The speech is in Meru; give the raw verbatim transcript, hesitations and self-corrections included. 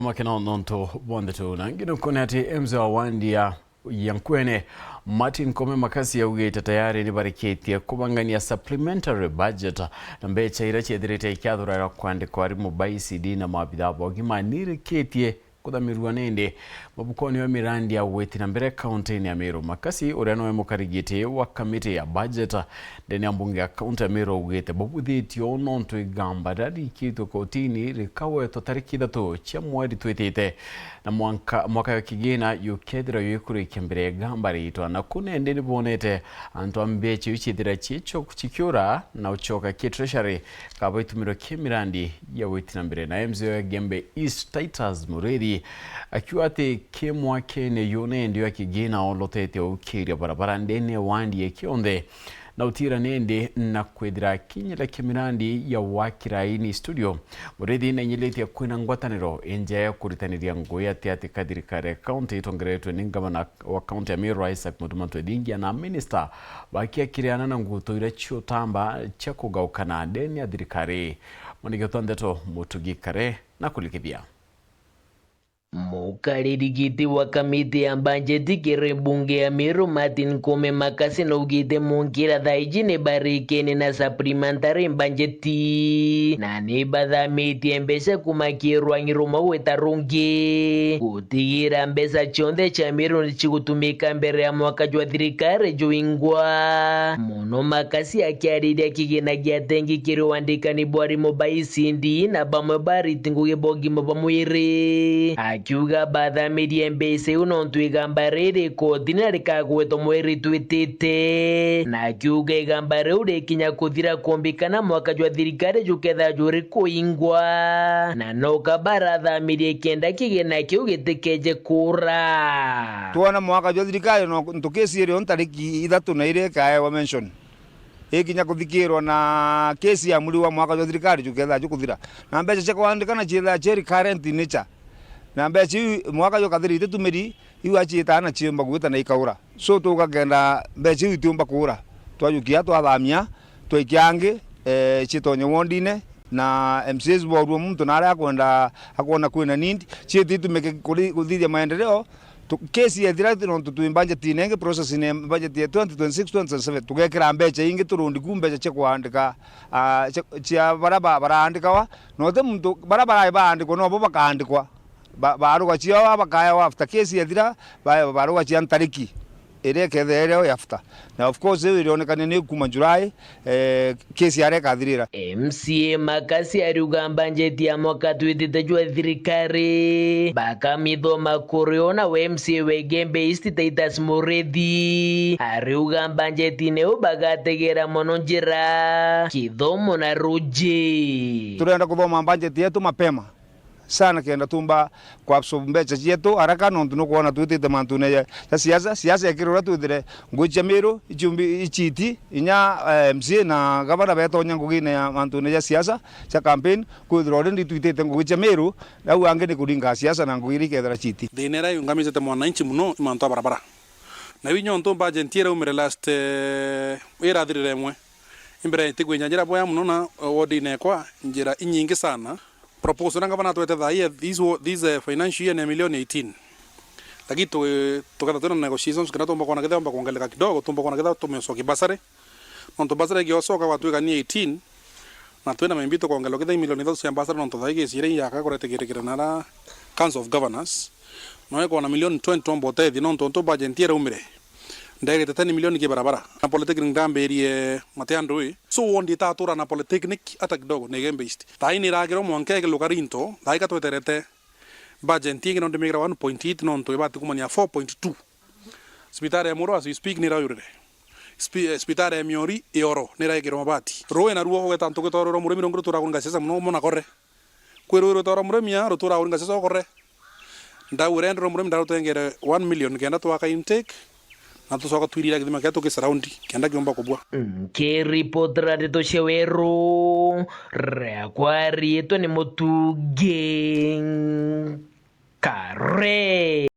Mwakina nontu bonthe tu na ngi nukwona ati M C A wa wandi ya, ya Nkwene, Martin Kome Makasi, augite tayari ni barikitie kubangania supplementary budget, na mbecha iria ciethirite ikiathurira kwandikwa arimu ba E C D na maabitha ba ugima nirikitie kuthamirua nindi mabukoni ya mirandi ya gwiti na mbere kaunti-ini ya Meru. Makasi, uria niwe mukarigiti wa kamiti ya budget ndene ya mbunge ya kaunti ya Meru, augite babuthitie uu nontu igamba riria rikitwe kotini rikawetwa tariki ithatu cia mweri twitite, na mwanka, mwaka ya kigina yukethirwa yikurikia mbere ya igamba riitwa. Na ku nindi nibonete antu a mbecha iu ciithira ciicho cikiura na ucoka ki treasury kaba itumirwe ki mirandi ya gwiti na mbere. Na M C A wa Igembe East Titus Muriithi akiuga ati ki mwakene yu nindi ya kigina olotete ukiria barabara ndene ya wandi ya kionthe na utira nindi na kwithira akinyira ki mirandi ya wakira ini studio. Muriithi nainyiritie kwina ngwataniro inja ya kuritaniria ngugi ati ati ka thirikari ya kaunti itongeretwe ni ngavana wa kaunti ya Meru Isaac Mutuma Ntwethingia na minista bakiakiriana na nguto iria ciutamba cia kugaukana ndene ya thirikari. Mwaniki wa ndeto Mutugi Kare na kulikithia. Mukariri giti wa kamiti ya mbanjeti kiri mbunge ya Meru Martin Kome Makasi naugite munkira thaa iji ni barikene na supplementary mbanjeti na ni bathamitie mbeca kuma kirwangi rumwe gwita rungi gutigira mbeca cionthe cia Meru ni cigutumika mbere ya mwaka jwa thirikari juingwa. Muno Makasi akiariria kigina gia tengi kiri wandikani bwa arimu ba E C D na bamwe bariti ngugi ba ugima bwa mwiri. Akiuga bathamirie mbeca iu nontu igamba riri kotini na rikagwetwa mweri twitite. Na akiuga igamba riu rikinya kuthira kumbikana mwaka jwa thirikari jukethira juri kuingwa. Na noka barathamirie kenda kigina kiu gitikeje kura. Twona mwaka jwa thirikari no ntu kesi irio ntariki ithatu na iri ikaewa mention. Ikinya kuthikirwa na kesi ya muri wa mwaka jwa thirikari jukethira jukuthira. Na mbeca cia kwandikana ciethaa cia recurrent nature. Na mbeca iu mwaka jukathira ititumiri, iu aciitaa na ciumba gwita na ikaura. So tugakenda mbeca iu itiumba kuura. Twajukia twathamia, twaikia angi, eh, citonye wondine, na M C As borua muntu na aria akwenda akwona kwina need, ciiti itumike kuri-, kuthithia maendeleo. Tu-, kesi yethira nontu twi budgetine ingi, processine budget ya twenty twenty-six twenty twenty-seven, tugekira mbeca ingi turundi ku mbeca cia kwandika, ah, cia, cia baria ba-, baraandikawa, na uti muntu, baria barai baandikwa nobo bakaandikwa. Ba-, baruga ciao bakaewa after case yathira, ba-, baruga cia ntariki iria ikethira iri after. Na of course, iu irionekania ni kuma July, eh, case yaria ikathirira. M C A Makasi ariuga mbanjeti ya mwaka twitite jwa thirikari bakamithoma kuri ona we M C A wa Igembe East Titus Murithi. Ariuga mbanjetine iu bagategera mono njira, kithomo na ruji. Turenda kuthoma mbanjeti yetu mapema sana kenda tumba ku absorb mbeca cietu haraka, nontu nukwona twitite mantune ja, ja siasa. Siasa ikirura twithire ngugi cia Miru, iciumbi, iciti, inya, eh, M C A na gavana betonya ngugine ya mantune ja siasa cia campaign, kwithirwa already twitite ngugi cia Miru, au angi ni kuringa siasa na ngugi iria ikethira citi. Thina iria yungamicite mwananchi muno i mantu a barabara. Na iu nontu budget iraumire last, eh, irathirire imwe. Imbere itikwinja njira bwea muno na, eh, wodine ekwa njira inyingi sana. Proposal na ngavana atwete thaa ii, this wo-, this, eh, financial year ni milioni eighteen. Lakini tu-, tuketha twina negotiations, kenda tumba kwona kethira umba kuongeleka kidogo, tumba kwona kethira tumecokia bursary. Nontu bursary igiocoka gwatwika ni eighteen, na twina maybe tukongelwa kethira milioni ithatu cia bursary, nontu thaa ii gicira iyaka kuretigirikira na ara Council of Governors. No ikwona milioni twenty twomba utethia, nontu untu budget iraumire. Ndegete ten million ki barabara. Na polytechnic ndambirie Matea Ndui. So ward itatura na polytechnic hata kidogo, ni Igembe East. Thaa ii ni iragirwa mwanka ikiluka rinto, thaa ii ka tweterete budget ingi no ndimigire one point eight nontu ibati kumania four point two. Cibitari ya Muru as we speak ni iraurire. Spi-, eh, cibitari ya Miori ioro ni iraikirwa mabati. Rui naruo ugeta ntu gitwarwa Murimi rungi rutura kuringa siasa muno mona kore. Kwi rui rutwarwa Murimi a rutura kuringa siasa okore. Ndau iria ndiro Murimi ndarutengere one million kenda twaka intake, na tucoka twirira githima kia tuki surround kenda kiumba kubua. Nkiripotera ndeto cia Weru, riakwa riitwa ni Mutugi Kare.